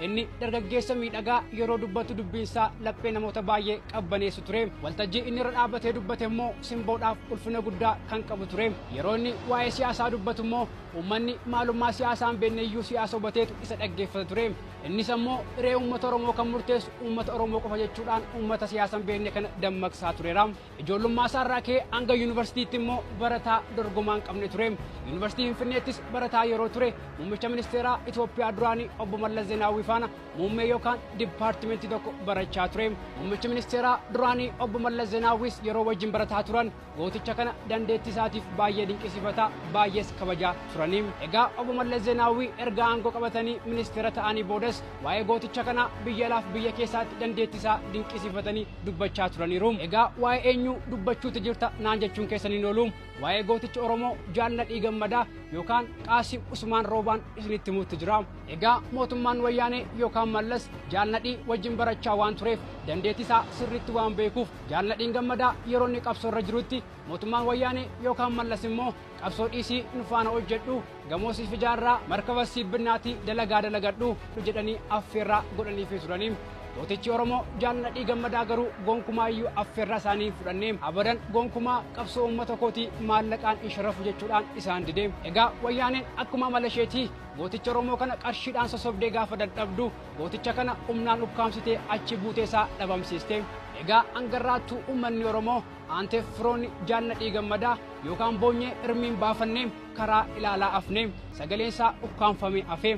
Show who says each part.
Speaker 1: Inni dargaggeessa miidhagaa yeroo dubbatu dubbiinsaa laphee namoota baay'ee qabbaneessu ture. Waltajjii inni irra dhaabbatee dubbate immoo simboodhaaf ulfina guddaa kan qabu ture. Yeroo inni waa'ee siyaasaa dubbatu immoo uummanni maalummaa siyaasaa hin beekne iyyuu siyaasa hubateetu isa dhaggeeffata ture. Innis ammoo hiree uummata Oromoo kan murteessu uummata Oromoo qofa jechuudhaan uummata siyaasa hin beekne kana dammaqsaa tureera. Ijoollummaa isaa irraa ka'ee hanga yuunivarsiitiitti immoo barataa dorgomaa hin qabne ture. Yuunivarsiitii Finfinneettis barataa yeroo ture muummicha ministeeraa Itoophiyaa duraanii obbo Mallas Zeenaawwii faana muummee yookaan dipaartimentii tokko barachaa ture. Muummichi ministeeraa duraanii obbo Mallas Zeenaawwiis yeroo wajjin barataa turan gooticha kana dandeettii isaatiif baay'ee dinqisiifataa baay'ees kabajaa turanii. Egaa obbo Mallas Zeenaawwii erga aangoo qabatanii ministeera ta'anii boodas waa'ee gooticha kanaa biyya alaaf biyya keessaatti dandeettii isaa dinqisiifatanii dubbachaa turaniiru. Egaa waa'ee eenyuu dubbachuutti jirta naan jechuun keessan hin oolu. Waa'ee gooticha Oromoo Jaal Nadhii Gammadaa yookaan Qaasim Usmaan Roobaan isinitti himuutti jira. Egaa mootummaan Wayyaanee yookaan Mallas Jaal Nadhii wajjin barachaa waan tureef dandeettii isaa sirriitti waan beekuuf Jaal Nadhiin Gammadaa yeroo inni qabsoo irra jirutti mootummaan Wayyaanee yookaan Mallas immoo qabsoo dhiisii nu faana hojjedhu, gamoo siif ijaarraa, markabas siif binnaatii dalagaa dalagadhu jedhanii affeerraa godhaniifii turani. Gootichi Oromoo Jaal Nadhii Gammadaa garuu gonkumaa iyyuu affeerraa isaanii hin fudhanne. Abadan gonkumaa qabsoo uummata kootii maallaqaan hin sharafu jechuudhaan isaan dide. Egaa Wayyaaneen akkuma amala isheetii gooticha Oromoo kana qarshiidhaan sosobdee gaafa dadhabdu gooticha kana humnaan ukkaamsitee achi buutee isaa dhabamsiiste. Egaa hangarraattuu uummanni Oromoo aanteef firoonni Jaal Nadhii Gammadaa yookaan boonyee hirmiin baafannee karaa ilaalaa afne, sagaleen isaa ukkaamfamee hafe.